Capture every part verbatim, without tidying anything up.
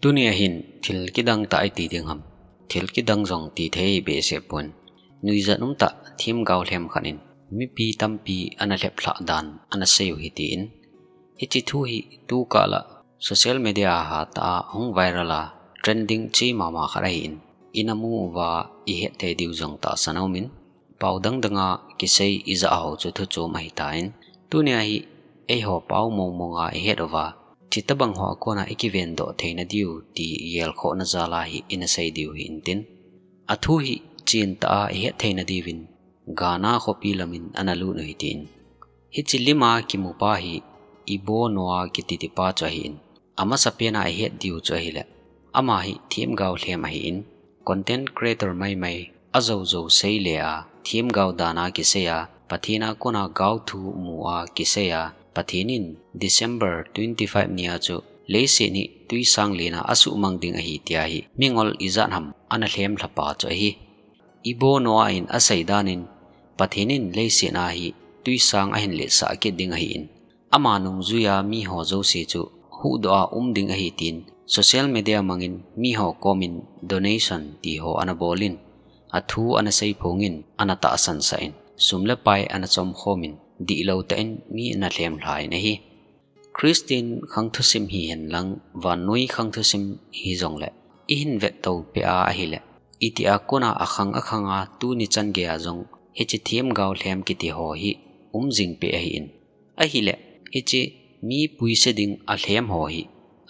Tuni ahin thil kidang tah iti ding ham? Thil kidang jong ti thei behseh pon. Nuijat um tah themgao lhem khat in mipi tampi ana lhep lhah dan ana sei u hi tin. Hiche thu hi tukah lah social media a hatah a hung viral a trending che mama khat ahin, ina mu uva ihet thei diu jong tahsan aumin, pao dang danga kisei ijah ho chu thu chom ahitan, tunia hi eiho pao mong monga ihet uva, chuti tabang ho a kona ikiven doh theina diu ti gelkhohna jal a hi ina sei diu hi intin. Athu hi chentah a ihet theina diuvin Ghana khopi lamin ana lut u hitin. Hiche lima kimupa hi Ibo Noah kiti tipa chu ahin. Amasapen a ihet diu chu ahileh, ama hi themgao lhem ahin, content creator maimai, ajoujou sei le a, themgao dan a kisei a, Pathen a kona gaothu mu a kisei a, Pathen in December twenty-five ni a chu leiset hi twisang len a asuhmang ding ahi tia hi mingol ijat ham ana lhem lhapa chu ahi. Ibo Noah in asei danin, Pathen in leiset a hi twisang ahin letsah kit ding ahin, ama nungjui a miho jouse chu huhdoh a um ding ahi tin, social media mangin miho komin donation ti ho ana bolin, athu ana seiphongin, ana tahsan sah in, sum le pai ana chomkhomin, dihlou tah in mi ana lhem lhain ahi. Christian khang thusim hihen lang, vannoi khang thusim hijongleh, ihin vetto peh a ahileh, itia kona akhang akhang a tuni chan geiya jong hiche themgao lhem kiti ho hi um jing peh ahin. Ahileh, hiche mi puise ding alhem ho hi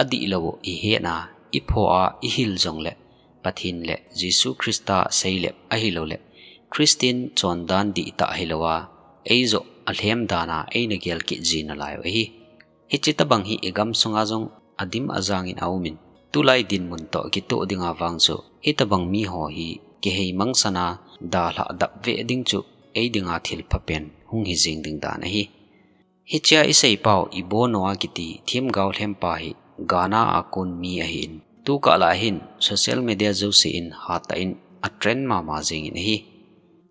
adihlou u ihet a, ipho a ihil jongleh, Pathen le Jesu Christa seilep ahilouleh, Christian chondan dihtah hilou a, eijoh alhem dan a eina gel kit ji nalai u ahi. Hiche tabang hi igamsunga jong adim ajangin aumin, tulai dinmun toh kitoh dinga vang chu hitabang miho hi kihei mangsan a dalhah dap ve ding chu ei dinga thil phapen hung hi jing ding dan ahi. Hichea isei pau Ibo Noah kiti themgao lhempa hi Ghana a kon mi ahin, tukah lah hin social media jouse in hatah in atrend mama jingin ahi.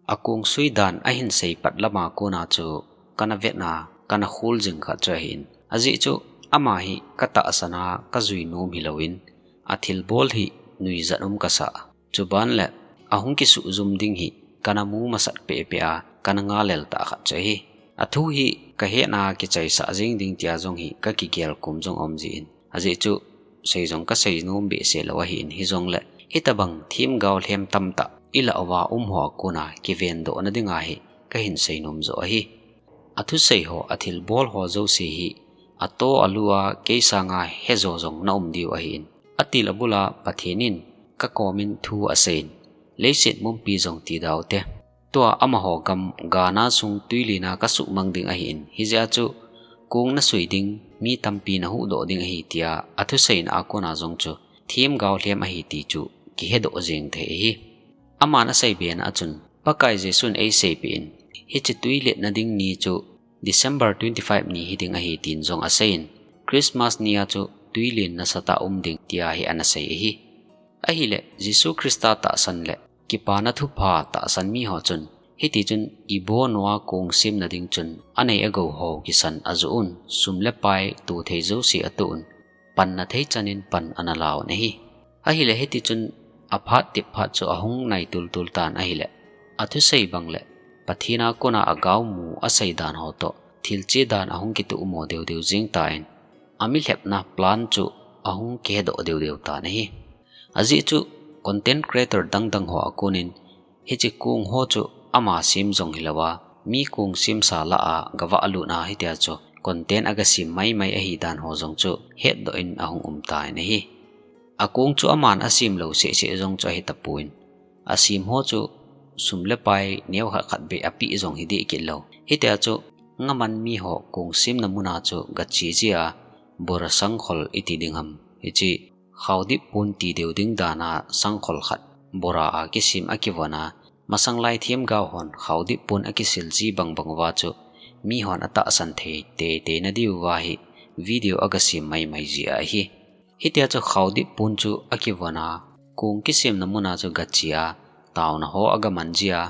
Akong sui dan ahin seipat lama kona chu kana vetna, kana khol jing khat chu ahin. Ajeh chu ama hi katahsan a kajui nom hilouvin, athilbol hi nuijat um kasah. Chuban le ahung kisuhjum ding hi kana mu masat pehpeh a, kana ngalel tah khat chu ahi. Athu hi kahetna kichaisah jing ding tia jong hi kakigel kom jong aum jin. Ajeh chu sei jong kasei nom behseh lou ahin, hijongleh hitabang themgao lhem tamtah ilah uva um ho a kona kivendohna dinga hi kahin sei nom joh ahi. Athusei ho, athilbol ho jouse hi ato alu a kei sanga hejo jong na um diu ahin. Atil abula Pathen in kakomin thu aseiyin, leiset mumpi jong ti daute, tua amaho gam Ghana sung tuilen a kasuhmang ding ahin, hijeh a chu kong nasui ding, mi tampi nahuhdoh ding ahi tia athuseina a kona jong chu themgao lhem ahi ti chu kihedoh jeng thei ahi. Aman asei bena a chun, Pakai Jesun eiseipeh in, hiche tuiletna ding ni chu December twenty-five ni hiding ahi tin jong aseiyin, Christmas ni a chu tuilen nasatah um ding tia hi ana sei ahi. Ahileh Jesu Christa tahsan le kipana thupha tahsan miho chun, hitichun Ibo Noah kong semna ding chun anei agou ho kisan ajoh un, sum le pai toh thei jouse atoh un, panna thei chanin pan ana lauvin ahi. Ahileh hitichun aphat tep phat chu ahung nai tultul tan ahileh, athusei bang le Pathen a kona agao mu asei dan ho toh thilche dan ahung kitoh mo deudeu jeng tan, amilhepna plan chu ahung kihedoh deudeu tan ahi. Ajeh chu content creator dangdang ho a konin hiche kong ho chu ama sem jong hilouva, mi kong semsa lah a gavah lut a hitia chu content agasem maimai ahi dan ho jong chu hetdoh in ahung um tan ahi. Akong chu aman asem lou sehseh jong chu ahitapon, asem ho chu sum le pai neokhat khat beh apeh jong hideh kit lou. Hitia chu ngaman miho kong semna muna chu gache jia, bora sangkhol iti ding ham, hiche khaodip pon tideu ding dana sangkhol khat bora a kisem akivon a, masanglai themgao hon khaodip pon akisil ji bangbang uva chu mihon atahsan thei teitei na diuva hi video agasem maimai jia ahi. Hitia chu khaodip pon chu akivon a, kong kisemna muna chu gache a, taona ho agaman jia,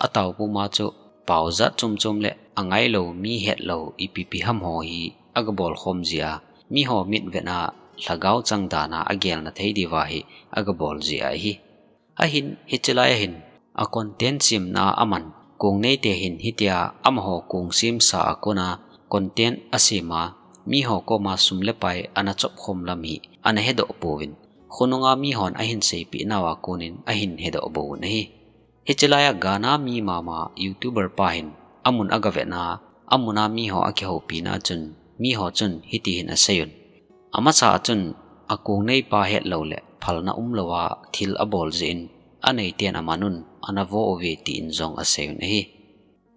atao puma chu paojat chomchom le angailou, mi hetlou ipi ipi ham ho hi agabolkhom jia, miho mitvet a lhagao chang dan a agelna thei diuva hi agabol ji ahi. Ahin, hiche lai ahin, a content semna aman, kong neite hin hitia amaho kong semsa a kona content asem a, miho koma sum le pai ana chop khom lam hi ana hedoh pouvin, khonunga mihon ahin seipeh nauva konin ahin hedoh bou un ahi. Hiche laia Ghana mi mama YouTuber pa hin amun agavetna, amuna miho akihoupina chun, miho chun hiti hin aseiyun. Amasa a chun akong neipa hetlou le phalna umlouva thil abol jeh in, aneiten amanun ana vo uve tin jong aseiyun ahi.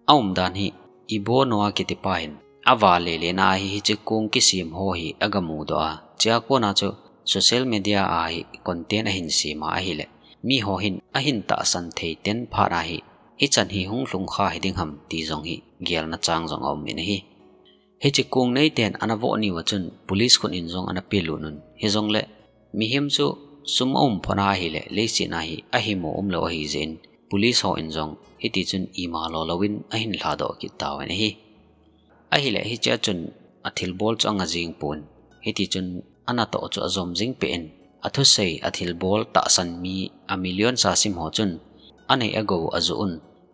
Aumdan hi Ibonoa kitipa hin ava lelena hi hiche kong kisem ho hi agamudoh a, chua kona chu social media a hi content ahin sem a ahile, miho hin ahin tahsan thei ten phat a hi, hichan hi hung lhung kha hiding ham ti jong hi gelna chang jong aum in ahi. Hiche kong neiten ana vo niuva chun police khut in jong ana pelut un. Hijongle mihem chu sum aum phot a ahile, leiset a hi ahimo umlou ahi jeh in, police ho in jong hiti chun ima lolouvin ahin lhadoh kit tauvin ahi. Ahile hichea chun athilbol chu anga jeng pon. Hiti chun anatoh chu ajom jing peh in, athusei athilbol tahsan mi a million sa sim ho chun anei agou ajoh un,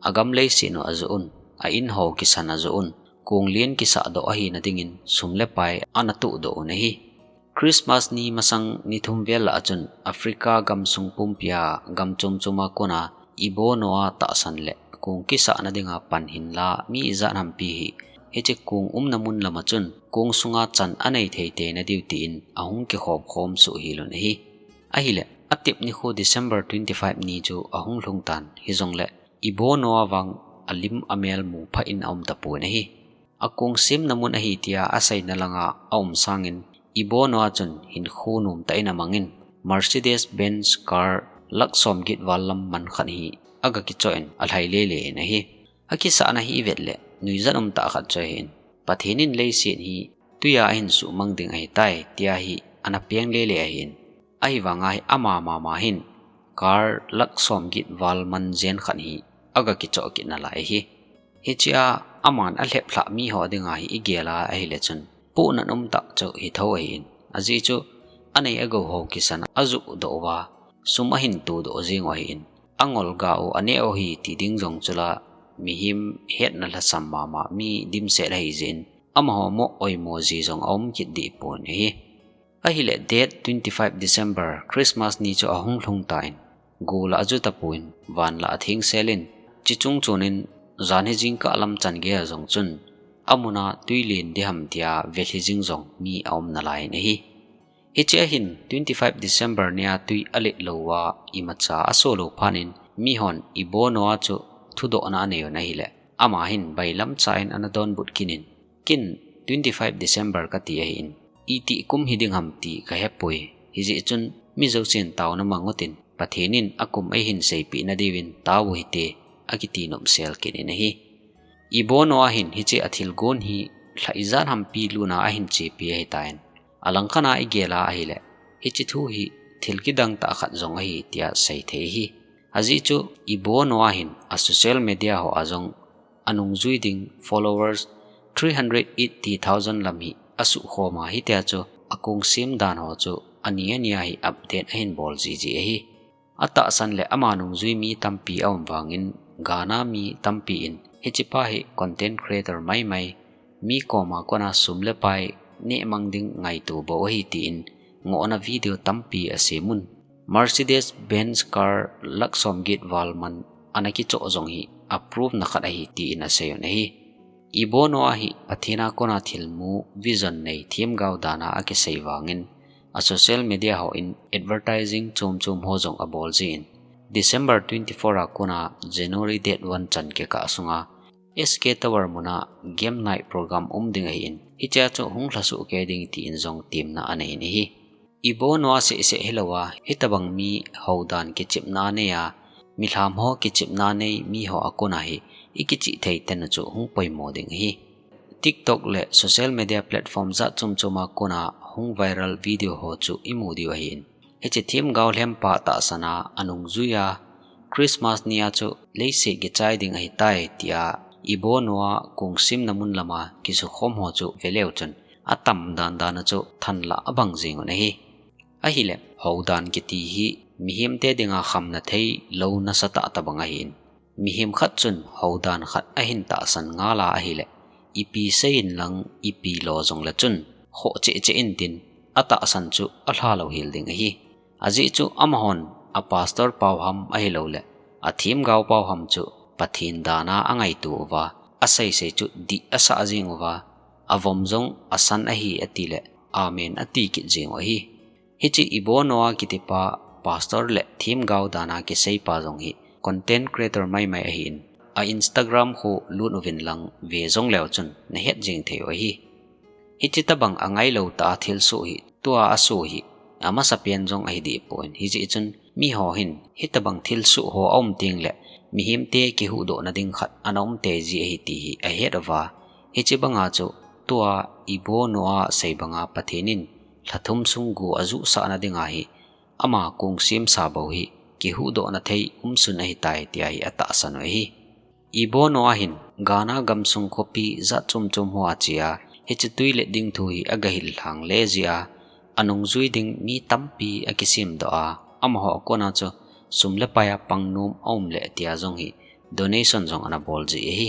agam leiset u ajoh un, a in ho kisan ajoh un, kong lien kisahdoh ahina dingin sum le pai ana tohdoh un ahi. Christmas ni masang ni thum vel lah a chun Africa gamsung pumpia gam chom choma kona Ibonoa tahsan le kong kisahna dinga pan hinla mi ijat hampi hi hiche kong umna mun lama chun kong sunga chan anei thei teina diu tin ahung kikhop khom suh hel un ahi. Ahile, atep nikho December twenty-five ni chu ahung lhung tan, hijongle Ibonoa vang alim amel mu pha in aum tapon ahi. Akong semna mun ahi tia aseina langa aum sangin, Ibonoa chun hinkho nomtah in amangin, Mercedes Benz car lakh som get val lam man khat hi aga kichoh in alhai lele in ahi. Akisahna hi ivet le, nuijat umtah khat chu ahin, Pathen in leiset hi tuiya ahin suhmang ding ahitai, tia hi ana peng lele ahin. Ahivanga hi ama mama hin car lakh som get val man jen khat hi aga kichoh kit nalai ahi. Hichea aman alhep lhah miho dinga hi igel a ahile chun, pohna umtah chu hitho ahin. Ajeh chu anei agou ho kisan ajoh doh uva, sum ahin todoh jeng u ahin. Angol ga u aneh u ahi ti ding jong chula, mihem hetna lhasam mama mi dimset ahi jeh in, amaho mo oimo ji jong aum kit deh pon ahi. Ahile date twenty-five December, Christmas ni chu ahung lhung tan, gola aju tapon, van la atheng selin, chi chung chunin, janhi jingkah lam chan geiya jong chun, amuna tui len ding ham tia velhi jing jong mi aum nalai in ahi. Hichea hin twenty-five December nia tui alet louva imacha aso lou phat in, mihon Ibonoa chu thudohna anei un ahile, ama hin bailamcha in ana donbut kit in, ken twenty-five December kati ahin, itih kum hiding ham ti kahepoi. Hijeh chun mi jousen taona mang utin, Pathen in akum eihin seipeh nadiuvin tao uhite, akiti nopsel kit in ahi. Ibonoa hin hiche athilgon hi lha ijat hampi luna ahin chepi ahitan, alangkhat a igel a ahile, hiche thu hi thil kidang tah khat jong ahi tia seithei ahi. Ajeh chu Ibonoa hin a social media hoa jong anungjui ding followers three hundred eighty thousand lam hi asuhkhom a, hitia chu akong sem dan ho chu ani ani a hi update ahin bol jiji ahi. Atahsan le ama nungjui mi tampi aum vangin, Ghana mi tampi in hichepa hi content creator maimai, mi koma kona sum le pai nehmang ding ngaito bou ahi tin ngohna video tampi asem un. Mercedes Benz car lakh som get val man ana kichoh jong hi approve na khat ahi tin asei un ahi. Ibonoa hi Pathen a kona thilmu, vision nei, themgao dan a akisei vangin, a social media hon advertising chom chom ho jong abol jin, December twenty-four a kona January date one chan kikah sunga S K Tower muna game night program um ding ahin, hichea chu hung lhasuh kei ding tin jong temna anei in ahi. Ibonoa seh seh hilouva, hitabang mi houdan kichepna nei a, milham ho kichepna nei mi ho a kona hi ikichih thei tena chu hung poimo ding ahi. TikTok le social media platform jat chom chom a kona hung viral video ho chu imu diu ahin, hiche themgao lhempa tahsan a anungjui a, Christmas nia chu leiset kichai ding ahitai tia Ibonoa kong semna mun lama kisukhom ho chu veleu chun atam dan dan a chu thanlah abang jing un ahi. Ahile, houdan kiti hi mihemte dinga khamna thei lou nasatah tabang ahin. Mihem khat chun houdan khat ahin tahsan ngal a ahile, ipi seiyin lang ipi lo jongle chun khoh cheh cheh intin atahsan chu alha lou hel ding ahi. Ajeh chu amahon a pastor pau ham ahilouleh a themgao pau ham chu Pathen dan a angaito uva, asei sei chu dih asah jing uva, avom jong asan ahi atile, amen ati kit jing u ahi. Hiche Ibonoa kitipa pastor le themgao dan a kiseipa jong hi content creator maimai ahin, a Instagram khu lut uvin lang ve jong leu chun nahet jing thei u ahi. Hiche tabang angailou tah a thilsoh hi tua asoh hi amasapen jong ahi deh poi. Hijeh chun miho hin hitabang thilsoh ho aum tengle mihemte kihuhdohna ding khat ana um tei ji ahi ti hi ahet uva, hiche banga chu tua Ibonoa sei banga Pathen in lha thum sung go ajuhsahna dinga hi ama kong semsa bou hi kihuhdohna thei umsun ahitai tia hi atahsan u ahi. Ibonoa hin Ghana gamsung khopi jat chom chom hoa chea hiche twilet ding thu hi agahil lhang le jeh a, anungjui ding mi tampi akisemdoh a, amaho a kona chu sum le pai a pangnom aum le tia jong hi donation jong ana bol ji ahi.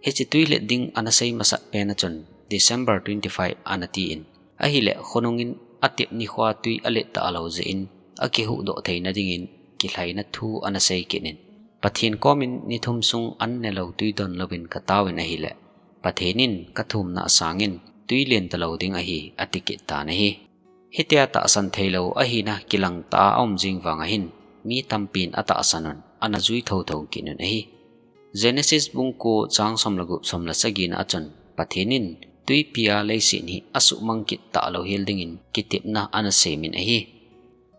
Hiche twilet ding ana sei masat pen a chun December twenty-five ana tin, ahile khonungin atep nikhoa twi alet talou jeh in akihuhdoh theina dingin kilhaina thu ana sei kit in, Pathen komin ni thum sung an nelou twi donlouvin kataovin ahile, Pathen in kathumna asangin twi len talou ding ahi, ati kit tan ahi. Hitia tahsan theilou ahina kilang tah a aum jing vang ahin, mi tampin atahsan un, ana jui thotho kit un ahi. Genesis bung ko chang som le gup, som le sagi na a chun, Pathen in twipi a leiset hi asuhmang kit talou hel dingin kitepna ana semin ahi.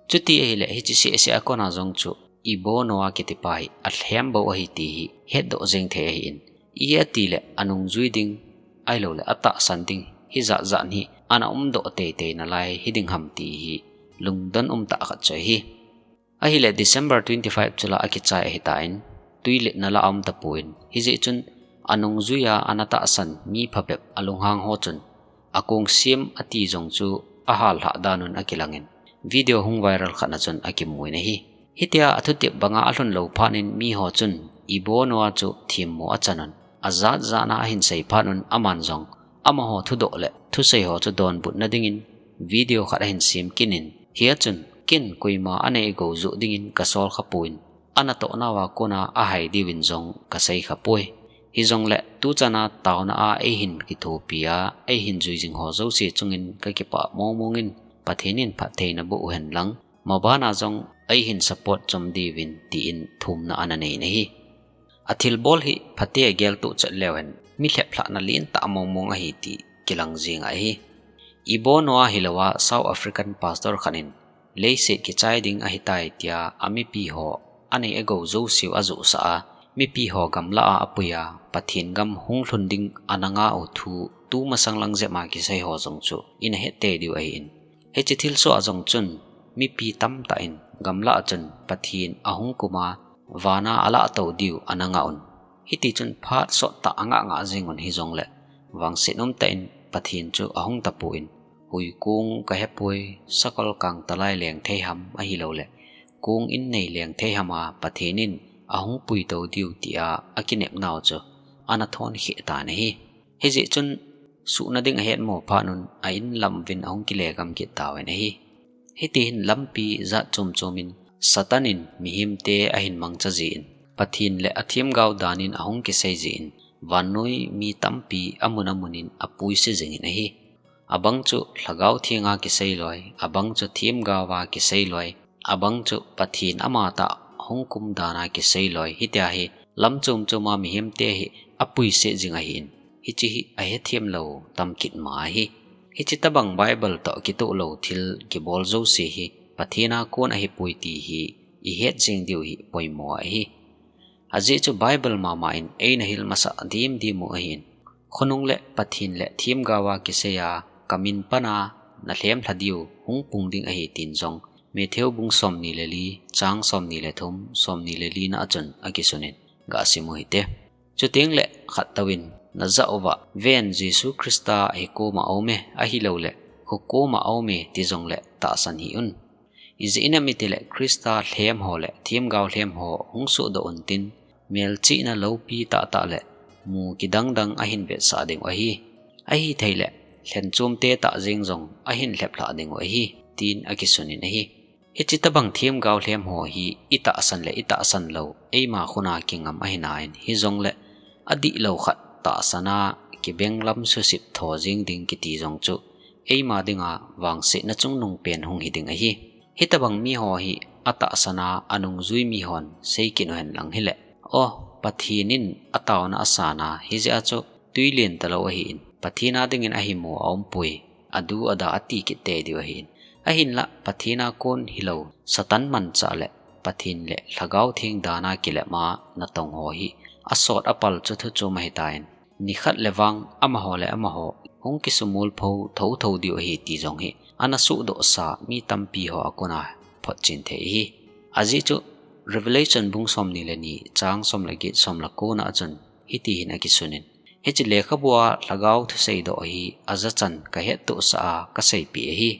Chuti ahile hiche seh seh a kona jong chu Ibonoa kitipa hi alhem bou ahi ti hi hetdoh jeng thei ahin. Ipi atile anungjui ding, ahilouleh atahsan ding, hijat jat hi ana umdoh tei tei nalai hiding ham ti hi lungdon umtah khat chu ahi. Ahile December twenty-five chu la akichai ahitan, twilet na la aum tapon, hijeh chun anungjui a ana tahsan mi phabep alunghang ho chun akong sem ati jong chu ahal lhah dan un akilangin, video hung viral khat na chun akimun ahi. Hitia athutep banga alhun lou phat in miho chun Ibonoa chu themmo achan un, ajat jat na ahin sei phat un aman jong amaho thudoh le thusei ho chu donbutna dingin video khat ahin sem kit in, hia chun ken koima anei gou joh dingin kasol khapon, anatoh nauva kona ahai diuvin jong kasei khapoi. Hijongle tuchan a taona a eihin kithopi a, eihin jui jing ho jouse chungin kakipah mong mong in, Pathen in phattheina boh uhen lang, mabana jong eihin support chom diuvin tin thumna ana nei in ahi. Athilbol hi phatea geltoh chet leu hen, mi lheplhahna lentah mong mong ahi ti kilang jing ahi. Ibonoa hilouva South African pastor khat in, leiset kichai ding ahitai tia amipi ho anei agou jouseu ajohsah a, mipi ho gamla a apui a, Pathen gam hung lhun ding ana ngah u thu tumasang lang jep a kisei ho jong chu ina het tei diu ahin. Hiche thilsoh a jong chun mipi tamtah in gamla a chun Pathen ahung kum a, vana alah tou diu ana ngah un. Hiti chun phat sottah angah ngah jing un hijongle, vangset umtah in Pathen chu ahung tapon, huikong kahepoi, sakol kangtalai leng thei ham ahilouleh kong in nei leng thei ham a Pathen in ahung pui tou diu tia akinep nau chu ana thon kheh tan ahi. Hijeh chun suhna ding ahetmo phat un a in lam uvin ahung kile gam kit tauvin ahi. Hiti hin lampi jat chom chom in Satan in mihemte ahin mangcha jin, Pathen le athemgao dan in ahung kisei jin, vannoi mi tampi amun amun in apuise jing in ahi. Abang chu Lhagao Theng a kisei loi, abang chu themgao a kisei loi, abang chu Pathen amatah hung kum dan a kisei loi, hitia hi lam chom chom a mihemte hi apuise jing ahin, hiche hi ahethem lou tam kit ma ahi. Hiche tabang Bible toh kitoh lou thil kibol jouse hi Pathen a kon ahipoi ti hi ihet jing diu hi poimo ahi. Ajeh chu Bible mama in eina hil masah dim dim u ahin. Khonung le Pathen le themgao a kisei a, kamin pan a nalhem lha diu hung pung ding ahi tin jong Matthew bung somni le li, chang somni le thum, somni le li na a chun akisun in, gasim u hite. Chuteng le khat touvin najah uva, ven Jesu Christa hi koma aume, ahilouleh, kho koma aume ti jongleh tahsan hih un. Ijeh inem itile Christa lhem ho le themgao lhem ho hung sohdoh untin, melchihna loupi tahtah le mu kidangdang ahin vetsah ding u ahi. Ahithei le, lhenchomte tah jeng jong ahin lheplhah ding u ahi, tin akisunin ahi. Hiche tobang themgao lhem ho hi itahsan le itahsan lou, eima khuna kingam ahinain, hijongle adihlou khat tahsan a kibenglam susip tho jeng ding kiti jong chu eima dinga vangsetna chungnung pen hung hiding ahi. Hitobang miho hi atahsan a anungjui mihon seikit uhen lang hile, o, Pathen in ataona asan a, hijeh a chu twi len talou ahin, Pathen a dingin ahimu aumpoi, adu ada ati kit tei diu ahin. Ahinlah Pathen a kon hilou, Satan manchah le Pathen le Lhagao Theng dan a kilep a natong ho hi asot apal chu thuchom ahitan, nikhat le vang amaho le amaho hung kisumol pho thotho diu ahi ti jong hi ana sohdohsa mi tampi ho akona photchen thei ahi. Ajeh chu Revelation bung somni le ni, chang som le get, som le ko na a chun hitihin akisunin, hiche lekhabua lhagao thuseidoh hi ajachan kahettohsah a kaseipeh ahi.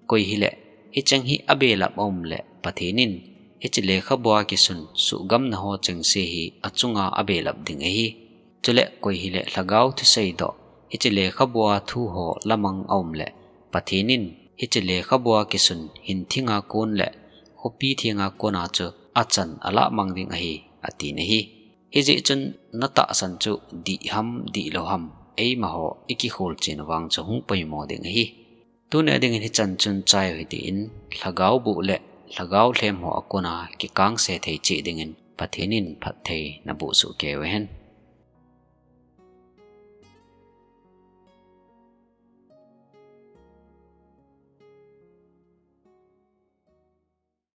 Koi hile, hicheng hi abelap aum le Pathen in hiche lekhabua kisun suhgamna ho chengse hi achunga abelap ding ahi. Chule koi hile lhagao thuseidoh, hiche lekhabua thu ho lamang aum le Pathen in hiche lekhabua kisun hinthinga kon le khopi thenga kona chu achan alah mang ding ahi, atin ahi. Hijeh chun natahsan chu dih ham, dihlou ham, eimaho ikikholchen vang chu hung poimo ding ahi. Tuni a dingin hichan chun chai u hitin, lhagao boh le lhagao lhem ho akona kikangse thei cheh dingin Pathen in phattheina boh soh kei uhen.